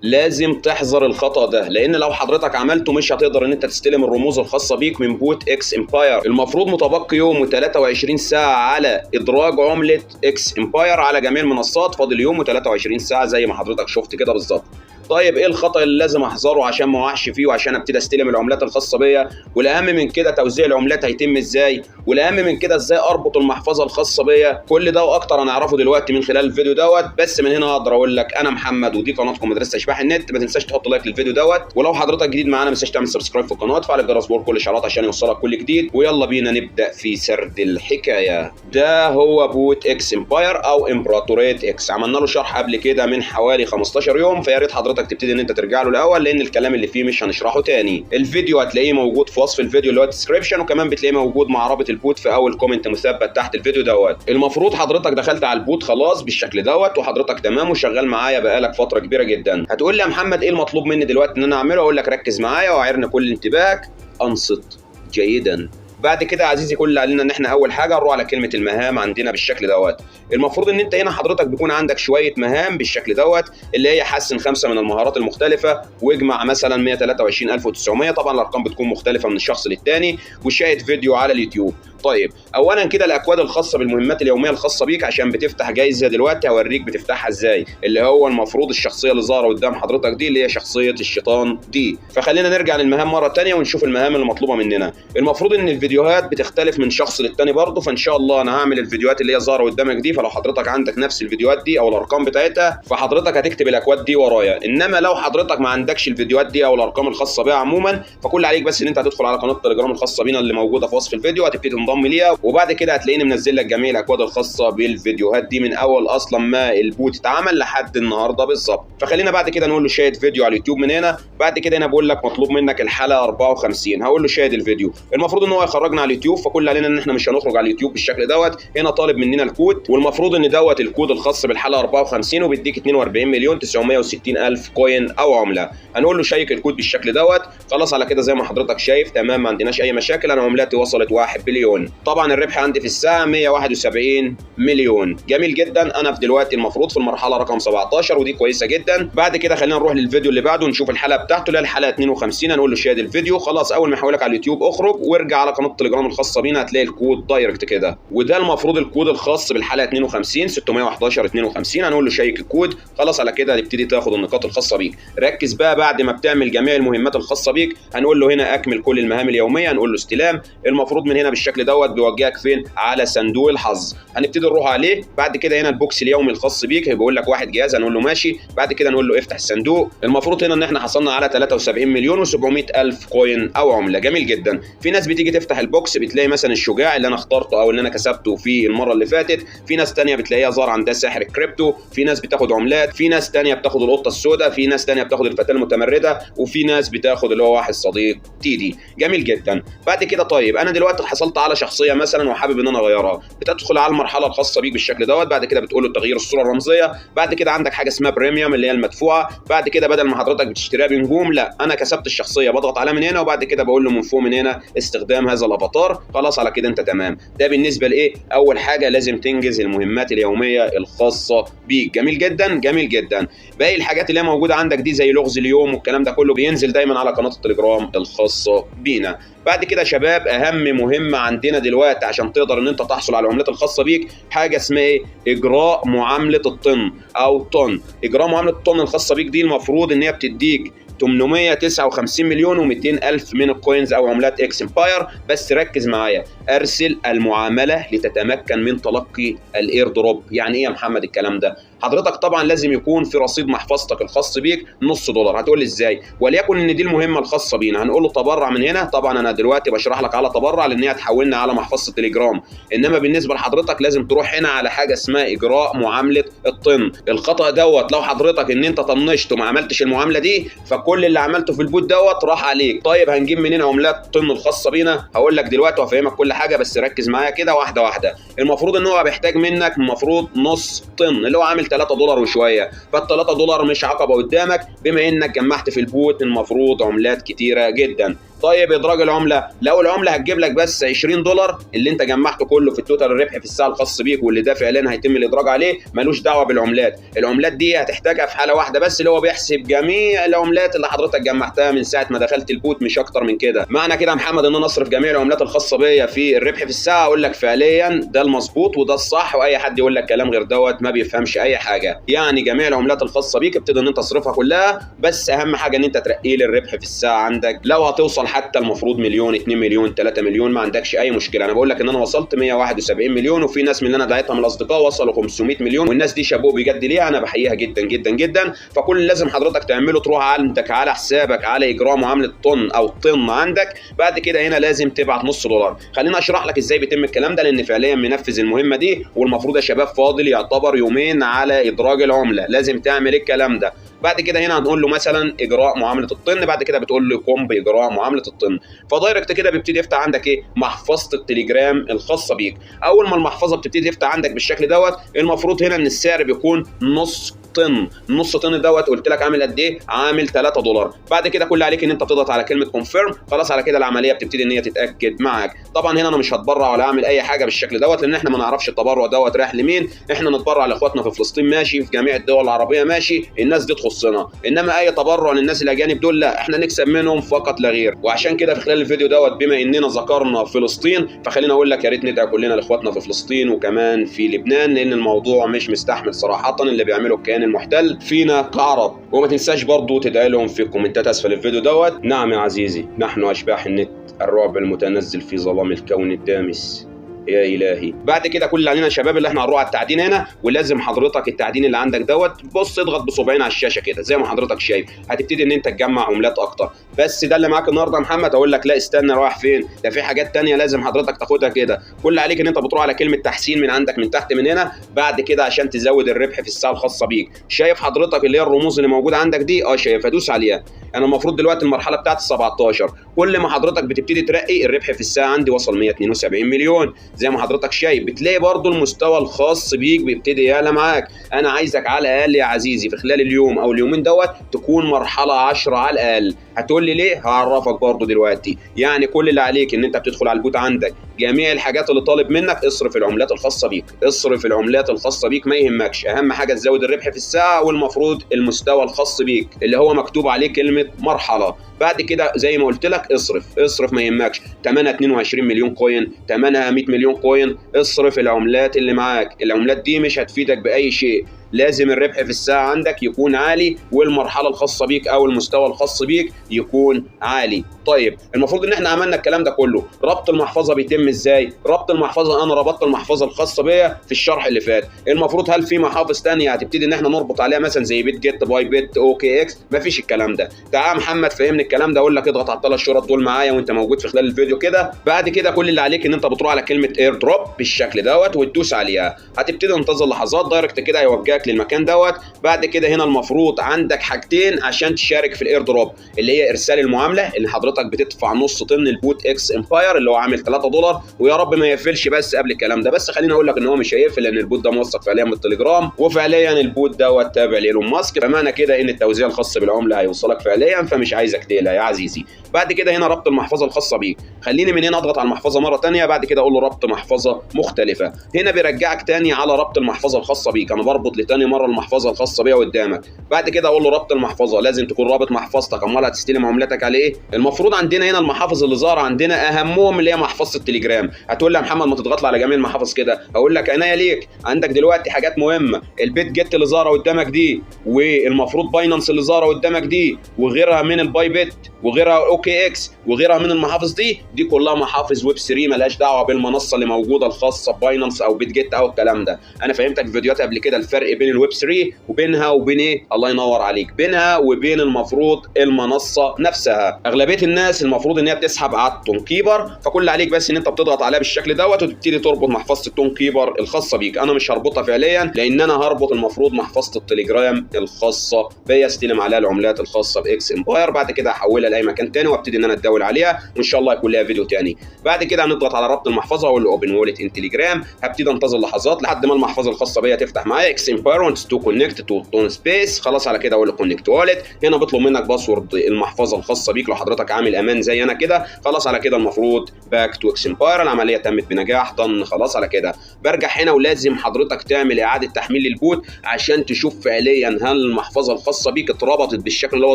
لازم تحذر الخطأ ده، لان لو حضرتك عملته مش هتقدر ان انت تستلم الرموز الخاصة بيك من bot X Empire. المفروض متبقي يوم و23 ساعة على ادراج عملة X Empire على جميع المنصات، فاضل يوم و23 ساعة زي ما حضرتك شفت كده بالظبط. طيب ايه الخطأ اللي لازم احذره عشان ما اقعش فيه وعشان ابتدي استلم العملات الخاصة بيا؟ والاهم من كده توزيع العملات هيتم ازاي؟ والاهم من كده ازاي اربط المحفظة الخاصة بيا؟ كل ده واكتر هنعرفه دلوقتي من خلال الفيديو دوت. بس من هنا اقدر اقول لك انا محمد ودي قناتكم مدرسه اشباح النت. ما تنساش تحط like للفيديو دوت، ولو حضرتك جديد معانا ما تنساش تعمل subscribe في القناة وتفعل الجرس بور كل الاشعارات عشان يوصلك كل جديد. ويلا بينا نبدا في سرد الحكاية. ده هو bot X Empire او امبراطورية X، عملنا له شرح قبل كده من حوالي 15 يوم، فيا ريت حضرتك تبتدي ان انت ترجع له الاول لان الكلام اللي فيه مش هنشرحه تاني. الفيديو هتلاقيه موجود في وصف الفيديو اللي هو ال description، وكمان بتلاقيه موجود مع رابط ال bot في اول comment مثبت تحت الفيديو دوت. المفروض حضرتك دخلت على ال bot خلاص بالشكل دوت وحضرتك تمام وشغال معايا بقالك فترة كبيرة جدا. هتقول لي يا محمد ايه المطلوب مني دلوقتي ان انا اعمله؟ اقول لك ركز معايا واعرني كل انتباهك، انصت جيدا. بعد كده يا عزيزي كل اللي علينا ان احنا اول حاجة نروح على كلمة المهام عندنا بالشكل دوت. المفروض ان انت هنا حضرتك بيكون عندك شوية مهام بالشكل دوت، اللي هي حسن 5 من المهارات المختلفة واجمع مثلا 123900، طبعا الارقام بتكون مختلفة من الشخص للتاني، وشاهد فيديو على اليوتيوب. طيب اولا كده الاكواد الخاصة بالمهمات اليومية الخاصة بيك عشان بتفتح جايزة دلوقتي هوريك بتفتحها ازاي، اللي هو المفروض الشخصية اللي ظاهره قدام حضرتك دي اللي هي شخصية الشيطان دي. فخلينا نرجع للمهام مرة ثانية ونشوف المهام المطلوبة مننا. المفروض ان الفيديوهات بتختلف من شخص للتاني برضه، فان شاء الله انا هعمل الفيديوهات اللي هي ظاهره قدامك دي، فلو حضرتك عندك نفس الفيديوهات دي او الارقام بتاعتها فحضرتك هتكتب الاكواد دي ورايا. انما لو حضرتك ما عندكش الفيديوهات دي او الارقام الخاصة بيها عموما، فكل عليك بس ان انت هتدخل على قناة التليجرام الخاصة بينا اللي موجودة في وصف الفيديو، هتبتدي تنضم ليها، وبعد كده هتلاقيني منزل لك جميع الاكواد الخاصة بالفيديوهات دي من اول اصلا ما ال bot اتعمل لحد النهارده بالظبط. فخلينا بعد كده نقول له شاهد فيديو على اليوتيوب من هنا. بعد كده هنا بقول لك مطلوب منك الحلقة 54، هقول له شاهد الفيديو. المفروض ان هو يخرجنا على اليوتيوب، فكل علينا ان احنا مش هنخرج على اليوتيوب بالشكل دوت. هنا طالب مننا الكود، والمفروض ان دوت الكود الخاص بالحلقة 54 وبيديك 42,960,000 coin او عمله. هنقول له check الكود بالشكل دوت. خلاص على كده زي ما حضرتك شايف تمام، ما عندناش اي مشاكل. انا عملاتي وصلت 1 بليون، طبعا الربح عندي في الساعة 171 مليون. جميل جدا. انا في دلوقتي المفروض في المرحلة رقم 17 ودي كويسة جدا. بعد كده خلينا نروح للفيديو اللي بعده ونشوف الحلقة بتاعته اللي هي الحلقة 52. هنقول له شاهد الفيديو. خلاص اول ما يحولك على اليوتيوب اخرج وارجع على قناة التليجرام الخاصة بينا، هتلاقي الكود direct كده، وده المفروض الكود الخاص بالحلقة 52 611 52. هنقول له check الكود. خلاص على كده هتبتدي تاخد النقاط الخاصة بيك. ركز بقى، بعد ما بتعمل جميع المهمات الخاصة بيك هنقول له هنا اكمل كل المهام اليومية، هنقول له استلام. المفروض من هنا بالشكل دوت بيوجهك فين؟ على صندوق الحظ، هنبتدي نروح عليه. بعد كده هنا ال box اليومي الخاص بيك هيقول لك واحد جهاز، هنقول له ماشي. بعد كده نقول له افتح الصندوق. المفروض هنا ان احنا حصلنا على 73,700,000 coin او عمله. جميل جدا. في ناس بتيجي تفتح ال box بتلاقي مثلا الشجاع اللي انا اخترته او اللي انا كسبته في المرة اللي فاتت، في ناس تانية بتلاقيها ظهر عندها ساحر الكريبتو، في ناس بتاخد عملات، في ناس تانية بتاخد القطة السوداء، في ناس تانية بتاخد الفتاة المتمردة، وفي ناس بتاخد اللي هو واحد صديق تيدي. جميل جدا. بعد كده طيب انا دلوقتي حصلت على شخصية مثلا وحابب ان انا اغيرها، بتدخل على المرحلة الخاصة بيك بالشكل دوت. بعد كده بتقول له تغيير الصورة الرمزية. بعد كده عندك حاجة اسمها premium اللي هي المدفوعه. بعد كده بدل ما حضرتك بتشتريها بنجوم، لا انا كسبت الشخصية بضغط عليها من هنا، وبعد كده بقول له من فوق من هنا استخدام هذا الافاتار. خلاص على كده انت تمام. ده بالنسبة لايه؟ اول حاجة لازم تنجز المهمات اليومية الخاصة بيك. جميل جدا، جميل جدا. باقي الحاجات اللي هي موجودة عندك دي زي لغز اليوم والكلام ده كله بينزل دايما على قناة التليجرام الخاصة بينا. بعد كده يا شباب اهم مهمة عندنا دلوقتي عشان تقدر ان انت تحصل على العملات الخاصة بيك حاجة اسمها ايه؟ اجراء معاملة الطن او طن. اجراء معاملة الطن الخاصة بيك دي المفروض ان هي بتديك 859 مليون و200 الف من ال coins او عملات X Empire. بس ركز معايا، ارسل المعاملة لتتمكن من تلقي ال airdrop. يعني ايه يا محمد الكلام ده؟ حضرتك طبعا لازم يكون في رصيد محفظتك الخاص بيك نص دولار. هتقول لي ازاي؟ وليكن ان دي المهمة الخاصة بينا، هنقول له تبرع من هنا. طبعا انا دلوقتي بشرح لك على تبرع لان هي هتحولنا على محفظة تليجرام، انما بالنسبة لحضرتك لازم تروح هنا على حاجة اسمها اجراء معاملة الطن. الخطا دوت لو حضرتك ان انت طنشت وما عملتش المعاملة دي فكل اللي عملته في ال bot دوت راح عليك. طيب هنجيب منين عملات طن الخاصة بينا؟ هقول لك دلوقتي وهفهمك كل حاجة، بس ركز معايا كده واحدة واحدة. المفروض ان هو بيحتاج منك المفروض نص طن اللي هو عامل 3 دولار وشوية، فال 3 دولار مش عقبه قدامك بما انك جمعت في ال bot المفروض عملات كتيرة جدا. طيب ادراج العملة، لو العملة هتجيب لك بس $20 اللي انت جمعته كله في ال total الربح في الساعة الخاص بيك، واللي ده فعلا هيتم الادراج عليه، ملوش دعوه بالعملات. العملات دي هتحتاجها في حاله واحدة بس، اللي هو بيحسب جميع العملات اللي حضرتك جمعتها من ساعة ما دخلت ال bot، مش اكتر من كده. معنى كده يا محمد ان انا اصرف جميع العملات الخاصة بيا في الربح في الساعة؟ اقول لك فعليا ده المظبوط وده الصح، واي حد يقول لك كلام غير دوت ما بيفهمش اي حاجة. يعني جميع العملات الخاصة بيك ابتدي ان انت تصرفها كلها، بس اهم حاجة ان انت ترقي لي الربح في الساعة عندك. لو هتوصل حتى المفروض مليون، 2 مليون، 3 مليون، ما عندكش اي مشكلة. انا بقول لك ان انا وصلت 171 مليون، وفي ناس من اللي انا دعيتها من الاصدقاء وصلوا 500 مليون، والناس دي شابوه بجد ليها، انا بحييها جدا جدا جدا. فكل اللي لازم حضرتك تعمله تروح عندك على حسابك على اجراء معاملة طن او طن عندك. بعد كده هنا لازم تبعت $0.5. خليني اشرح لك ازاي بيتم الكلام ده، لان فعليا منفذ المهمة دي، والمفروض يا شباب فاضل يعتبر يومين على ادراج العملة، لازم تعمل الكلام ده. بعد كده هنا هنقول له مثلا اجراء معاملة الطن، بعد كده بتقول له قم باجراء معاملة الطن، ف direct كده بيبتدي يفتح عندك ايه؟ محفظة التليجرام الخاصة بيك. اول ما المحفظة بتبتدي تفتح عندك بالشكل دوت، المفروض هنا ان السعر بيكون نص طن. نص طن دوت قلت لك عامل قد ايه؟ عامل $3. بعد كده كل عليك ان انت بتضغط على كلمة confirm، خلاص على كده العملية بتبتدي ان هي تتاكد معاك. طبعا هنا انا مش هتبرع ولا اعمل اي حاجة بالشكل دوت، لان احنا ما نعرفش التبرع دوت رايح لمين. احنا نتبرع لاخواتنا في فلسطين ماشي، في جميع الدول العربية ماشي، الناس دي تخصنا، انما اي تبرع للناس الاجانب دول لا، احنا نكسب منهم فقط لا غير. وعشان كده في خلال الفيديو دوت بما اننا ذكرنا فلسطين، فخلينا اقول لك يا ريت ندعي كلنا لاخواتنا في فلسطين وكمان في لبنان، لان الموضوع مش مستحمل صراحة اللي بيعمله الكيان المحتل فينا كعرب. وما تنساش برضو تدعي لهم في الكومنتات اسفل الفيديو دوت. نعم يا عزيزي، نحن اشباح النت، الرعب المتنزل في ظلام الكون الدامس، يا الهي. بعد كده كل اللي علينا يا شباب اللي احنا هنروح على التعدين هنا، ولازم حضرتك التعدين اللي عندك دوت بص اضغط بصبعين على الشاشة كده زي ما حضرتك شايف، هتبتدي ان انت تجمع عملات اكتر. بس ده اللي معاك النهارده يا محمد؟ اقول لك لا استنى، رايح فين؟ ده في حاجات تانية لازم حضرتك تاخدها كده. كل اللي عليك ان انت بتروح على كلمة تحسين من عندك من تحت من هنا، بعد كده عشان تزود الربح في الساعة الخاصة بيك. شايف حضرتك اللي هي الرموز اللي موجودة عندك دي؟ شايفها، دوس عليها. انا المفروض دلوقتي المرحلة بتاعت 17، كل ما حضرتك بتبتدي ترقي الربح في الساعة عندي وصل 172 مليون زي ما حضرتك شايف. بتلاقي برضو المستوى الخاص بيك بيبتدي يعلى معاك. انا عايزك على الاقل يا عزيزي في خلال اليوم او اليومين دوت تكون مرحلة 10 على الاقل. هتقول لي ليه؟ هعرفك برضو دلوقتي. يعني كل اللي عليك ان انت بتدخل على ال bot عندك، جميع الحاجات اللي طالب منك اصرف العملات الخاصة بيك، اصرف العملات الخاصة بيك، ما يهمكش، اهم حاجة تزود الربح في الساعة، والمفروض المستوى الخاص بيك اللي هو مكتوب عليه كلمة مرحلة. بعد كده زي ما قلت لك اصرف اصرف ما يهمكش، ثمنها 22 مليون coin، ثمنها 100 مليون coin، اصرف العملات اللي معاك. العملات دي مش هتفيدك باي شيء، لازم الربح في الساعة عندك يكون عالي، والمرحلة الخاصة بيك او المستوى الخاص بيك يكون عالي. طيب المفروض ان احنا عملنا الكلام ده كله. ربط المحفظة بيتم ازاي؟ ربط المحفظة انا ربطت المحفظة الخاصة بيا في الشرح اللي فات. المفروض هل في محافظ ثانية هتبتدي ان احنا نربط عليها مثلا زي Bitget، Bybit، OKX؟ مفيش الكلام ده. تعال محمد فهمني الكلام ده، اقول لك اضغط على الثلاث شرط دول معايا وانت موجود في خلال الفيديو كده. بعد كده كل اللي عليك ان انت بتروح على كلمة airdrop بالشكل دوت وتدوس عليها، هتبتدي تنتظر لحظات direct كده هيوجهك للمكان دوت. بعد كده هنا المفروض عندك حاجتين عشان تشارك في ال airdrop، اللي هي ارسال المعاملة اللي حضرتك بتدفع نص طن ال bot X Empire اللي هو عامل $3، ويا رب ما يقفلش بس قبل الكلام ده. بس خليني اقول لك ان هو مش هيقفل، لان ال bot ده موثق فعليا من التليجرام، وفعليا ال bot دوت تابع لايلون ماسك، فمعنى كده ان التوزيع الخاص بالعملة هيوصلك فعليا، فمش عايزك تقلق يا عزيزي. بعد كده هنا ربط المحفظة الخاصة بيك، خليني من هنا اضغط على المحفظة مرة ثانية، بعد كده اقول له ربط محفظة مختلفة. هنا بيرجعك ثاني على ربط المحفظة الخاصة بيك، انا بربط لتاني مرة المحفظة الخاصة بيا قدامك. بعد كده اقول له ربط المحفظة، لازم تكون رابط محفظتك، امال هتستلم عملتك على ايه؟ المفروض عندنا هنا المحافظ اللي ظاهره عندنا اهمهم اللي هي محفظة التليجرام. هتقول لي يا محمد ما تضغط لي على جميع المحافظ كده، اقول لك عينيا ليك. عندك دلوقتي حاجات مهمة، ال Bitget اللي ظاهره قدامك دي، والمفروض Binance اللي ظاهره قدامك دي، وغيرها من ال Bybit، وغيرها OKX، وغيرها من المحافظ دي كلها محافظ ويب 3 مالهاش دعوه بالمنصه اللي موجودة الخاصة ب Binance او Bitget او الكلام ده. انا فهمتك في فيديوهات قبل كده الفرق بين الويب 3 وبينها وبين ايه؟ الله ينور عليك، بينها وبين المفروض المنصة نفسها. اغلبية الناس المفروض ان هي بتسحب على ال Tonkeeper، فكل عليك بس ان انت بتضغط عليها بالشكل دوت وتبتدي تربط محفظة ال Tonkeeper الخاصة بيك. انا مش هربطها فعليا لان انا هربط المفروض محفظة التليجرام الخاصة بيا، استلم عليها العملات الخاصة ب X Empire، بعد كده احولها لاي مكان تاني وابتدي ان انا اتداول عليها، وان شاء الله يكون لها فيديو تاني. بعد كده هنضغط على ربط المحفظة واقول له open wallet in Telegram، هبتدي انتظر لحظات لحد ما المحفظة الخاصة بيا تفتح معايا. X Empire Empire wants to connect to TON Space. خلاص على كده اقول له connect wallet. هنا بيطلب منك password المحفظة الخاصة بيك لو حضرتك عامل امان زي انا كده. خلاص على كده المفروض back to X Empire، العملية تمت بنجاح، done. خلاص على كده برجع هنا، ولازم حضرتك تعمل اعاده تحميل لل bot عشان تشوف فعليا هل المحفظة الخاصة بيك اتربطت بالشكل اللي هو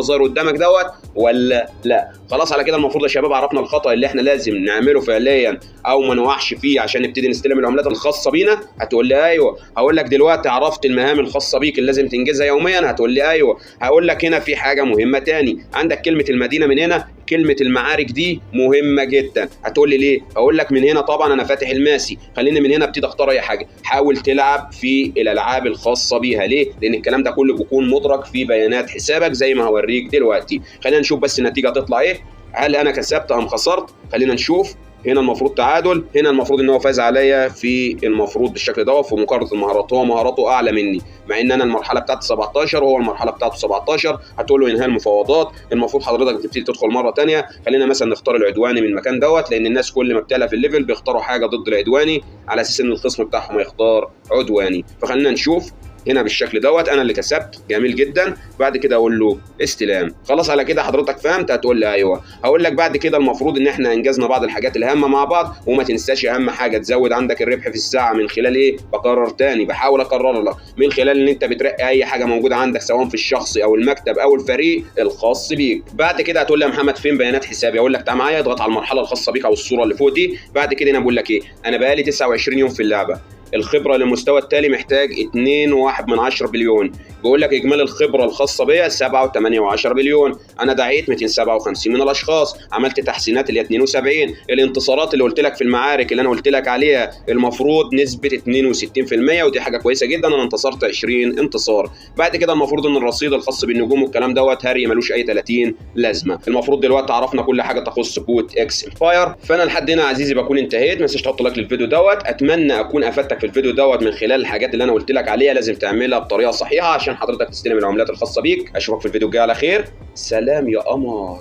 ظاهر قدامك دوت ولا لا. خلاص على كده المفروض يا شباب عرفنا الخطا اللي احنا لازم نعمله فعليا او ما نوقعش فيه عشان نبتدي نستلم العملات الخاصة بينا. هتقول لي ايوه. هقول لك دلوقتي عرفت المهام الخاصة بيك اللي لازم تنجزها يوميا. هتقول لي ايوه. هقول لك هنا في حاجة مهمة تاني، عندك كلمة المدينة من هنا، كلمة المعارك دي مهمة جدا. هتقول لي ليه؟ هقول لك من هنا طبعا انا فاتح الماسي، خليني من هنا ابتدي اختار اي حاجة. حاول تلعب في الالعاب الخاصة بيها. ليه؟ لان الكلام ده كله بيكون مدرك في بيانات حسابك زي ما هوريك دلوقتي. خلينا نشوف بس النتيجة تطلع ايه، هل انا كسبت ام خسرت؟ خلينا نشوف. هنا المفروض تعادل، هنا المفروض ان هو فاز عليا في المفروض بالشكل ده في مقارنة المهارات، هو مهاراته اعلى مني مع ان انا المرحلة بتاعتي 17 وهو المرحلة بتاعته 17. هتقول له انهاء المفاوضات، المفروض حضرتك تبتدي تدخل مرة ثانية. خلينا مثلا نختار العدواني من المكان دوت، لان الناس كل ما بتعلى في ال level بيختاروا حاجة ضد العدواني على اساس ان الخصم بتاعهم هيختار عدواني. فخلينا نشوف هنا بالشكل دوت انا اللي كسبت، جميل جدا. بعد كده اقول له استلام. خلاص على كده حضرتك فهمت؟ هتقول لي ايوه. هقول لك بعد كده المفروض ان احنا انجزنا بعض الحاجات الهامة مع بعض، وما تنساش اهم حاجة تزود عندك الربح في الساعة من خلال ايه؟ بكرر تاني، بحاول اكرر لك، من خلال ان انت بترقي اي حاجة موجودة عندك سواء في الشخص او المكتب او الفريق الخاص بيك. بعد كده هتقول لي يا محمد فين بيانات حسابي؟ اقول لك تعال معايا، اضغط على المرحلة الخاصة بيك او الصورة اللي فوق دي. بعد كده انا بقول لك ايه؟ انا بقالي 29 يوم في اللعبة، الخبرة للمستوى التالي محتاج 2.1 بليون. بيقول لك اجمالي الخبرة الخاصة بيا 7.8 بليون. انا دعيت 257 من الاشخاص، عملت تحسينات اللي هي 72، الانتصارات اللي قلت لك في المعارك اللي انا قلت لك عليها المفروض نسبه 62%، ودي حاجة كويسة جدا، انا انتصرت 20 انتصار. بعد كده المفروض ان الرصيد الخاص بالنجوم والكلام دوت هري ملوش اي 30 لازمه. المفروض دلوقتي عرفنا كل حاجة تخص bot X Empire. فانا لحد هنا عزيزي بكون انتهيت. ما تنساش تحط like للفيديو دوت، اتمنى اكون افدتك في الفيديو دوت من خلال الحاجات اللي انا قلت لك عليها لازم تعملها بطريقة صحيحه عشان حضرتك تستلم العملات الخاصة بيك. اشوفك في الفيديو الجاي على خير. سلام يا قمر.